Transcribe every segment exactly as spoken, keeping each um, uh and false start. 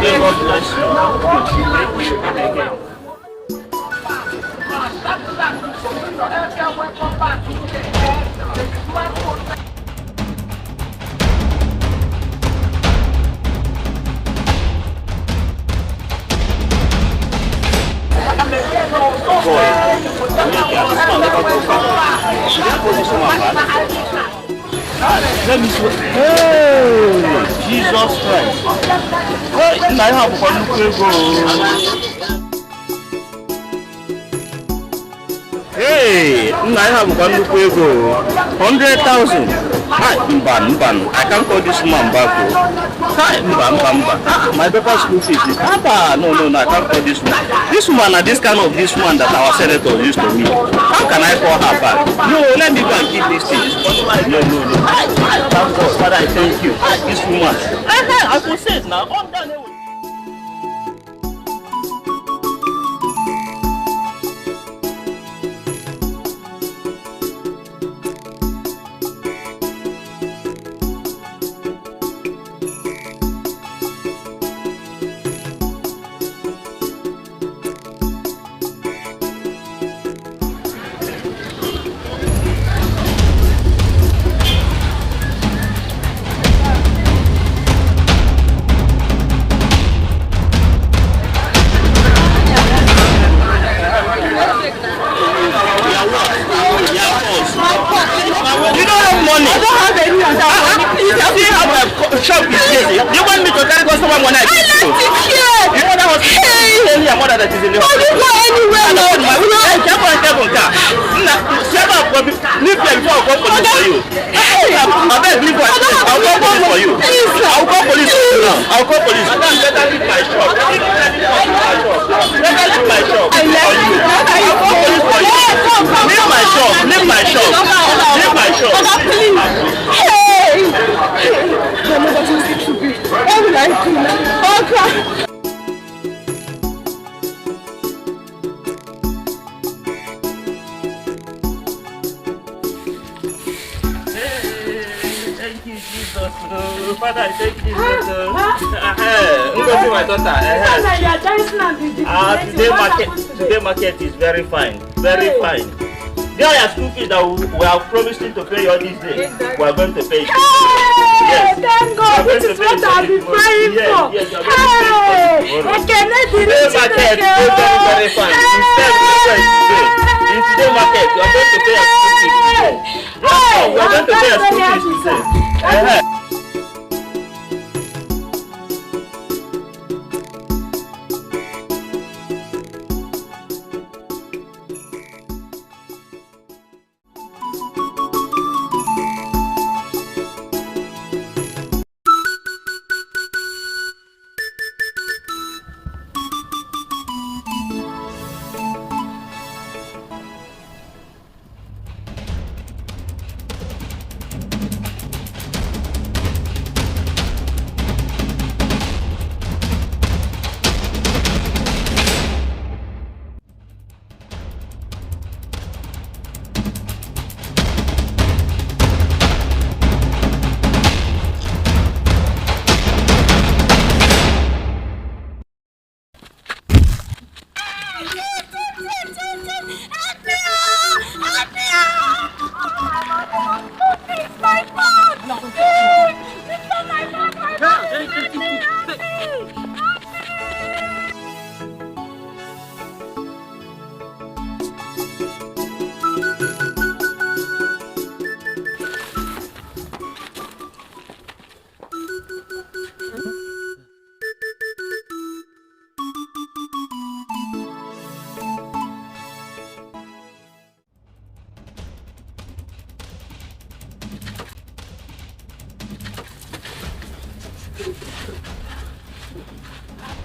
God bless you. Let me see. Hey, Jesus Christ. Hey, nna ya bụkwa nnukwu ego. Hey, nna ya bụkwa nnukwu ego. Hundred thousand. Hi, mba, mba, I can't call this woman back o. Hi, mba, mba, mba. Ah, my daughter school fees. Mba, no, no, no, I can't call this woman. This woman na this kind of this woman that our senator used to meet. How can I call her back? No, let me go and keep this thing. No, no, no. I, I thank God. Father, I thank you. Hi, this woman. Eh, eh, I go say it now. Under the You don't have money. I don't have any of that money. Please, I still have my co- shop is here. You want me to carry customer when I I left it here. You know that was Hey! Only your mother that is in the Don't you go anywhere, Lord. My Hey, careful, careful, car. Nah, shut up, Bobby. Leave here before I call police for you. Hey! I beg, leave her. I'll call police for you. Please, sir. I'll call police for you now. I'll call police. Madam, better leave my shop. Better leave my shop. Better leave my shop. I left you. I'll call police for you. Leave my shop. Leave my shop. Leave my shop. Oga, please. Hey! Hey! Mama, what is it to be? What will I do now? Oga! Hey, thank you, Jesus. Oh, Father, I thank you, Jesus. Oh. Eh, eh, Ngozi, my daughter. Eh, eh. Father, you are dancing and be Ah, jubilating. Today What market, happened today? Today market is very fine. Very Hey. fine. There are school fees that we, we are promising to pay you all this day. Exactly. We are going to pay it. Hey, Yes. thank God. We are This going is to pay what it I've been tomorrow. praying Yes, for. yes, we are going to pay it Hey, tomorrow. Ekene dịrị Today market Chineke is very, o. very fine. Instead, we are going to pay. In today market, we are going to pay your school fees today. Hey, Yes, we are going to pay your school fees today. Uh-huh.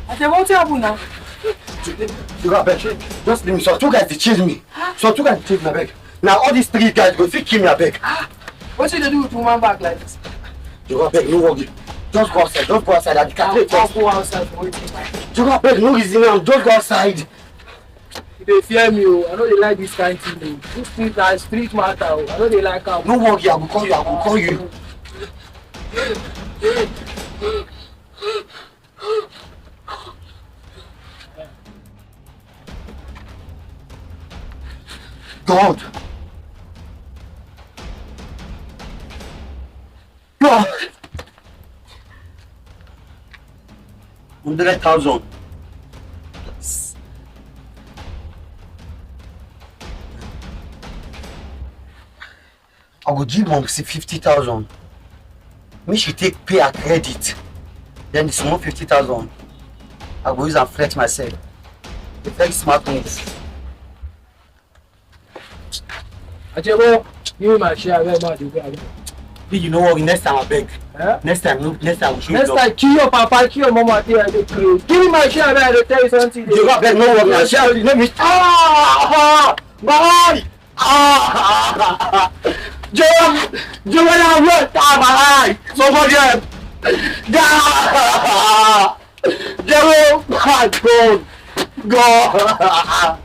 I say, wetin happen now? You got beg. Just leave me. So two guys dey chase me. So two guys dey chase me, abeg. Now all these three guys go fit kill me, abeg. Ah, wetin you dey do with woman bag like this? You got beg, no worry. Just go outside. Just go outside. I dey calculate. I'll go outside for wetin? You got beg, no reason am. Just go outside. You dey fear me o. I no dey like this kind thing o. This street na street matter o. I no dey like am. No worry, I go call you. I go call you. Hey, hey, hey, hey. God. God. Hundred thousand. I go give mom say fifty thousand. Make she take pay her credit. Then the small fifty thousand, I go use and flex myself. The very smart move. Ajebo, give me my share, abeg, ma, dey go, abeg. Big, you know what? Next time, I beg. Eh? Next time, no, next time, we show you Next love. Time, kill your papa, kill your mama, there, I dey craze. Give me my share, abeg, I dey tell you something. Jehova, abeg, no worry, my share, no be. Ah! Ah! My eye! Ah! Jehova! Jehova, na what? Ah, my eye! Somebody help! Ah! Jero, my God, God.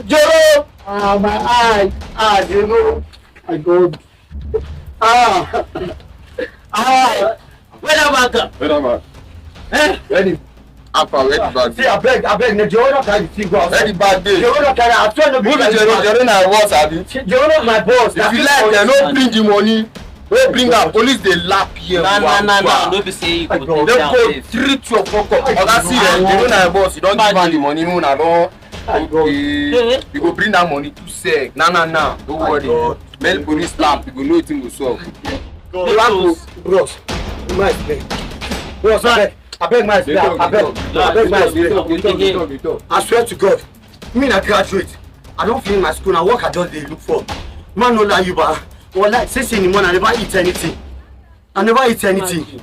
Jero, ah, my eye, ah, Jero, my God. Ah, ah, where that man come? Where that man? Eh? Where the Alpha, where the bag See, dey? Abeg, abeg, na Jero carry the thing go outside. Where the bag dey? Jero carry, I swear no be Who be carry Jero? Bag. Jero na your boss, abi? Jero na my boss. If you like, dem no bring the money. No bring am. Police dey lap here. Na, na, na, na. No be say you go take am. Dem go treat your fuck up. Oga, see, eh, Jero na your boss. You don give am the money. Una don. Okay. You go bring that money to sec. Na, na, na. Don't worry. Make police lap. You go know wetin go sup. Bros, bros, my friend. Bros, abeg, abeg, my friend, abeg, abeg, my friend. I swear to God, me na graduate. I don finish my school, na work I just dey look for. Man no lie you, ba. Wallahi, since in the morning, I never eat anything. I never eat anything.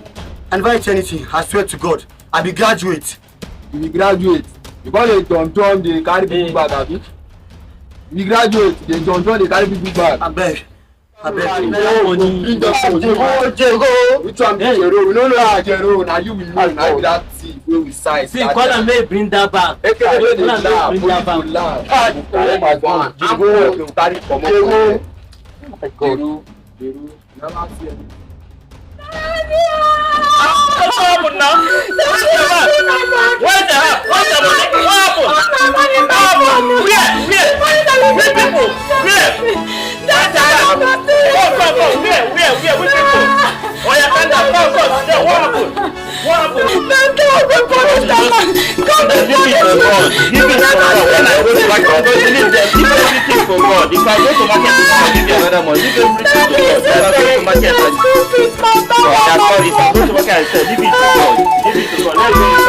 I never eat anything. I swear to God, I be graduate. You be graduate. You come dey don don dey carry big bag, abi? You be graduate, dey don don dey carry big bag. Abeg. Abeg. Bring that money. Which one be Jero? We no know that Jero. Na you we know. Na you be that thief wey we size. See, call am make bring that bag. Ekele wey dey laugh, wey dey laugh. Oh my God. Jero, you carry comot. Oh my God. Jero, Jero. Wetin happen now? Wetin happen? What the hell? What the money? What happened? What happened? Where? Where? Which people? Where? Come, come, come. Where? Where? Where? Which people? Oh, yeah, stand up. Come, come. What happened? What happened? Leave it to God. Leave it to God. When I go to market, I'm going to leave them. Leave everything for God. If I go to market, I give you another money. Leave everything to God. If I go to market, I... Oh, yeah, sorry. If I go to market, I sell. Leave it to God. Leave it to God. Let's go.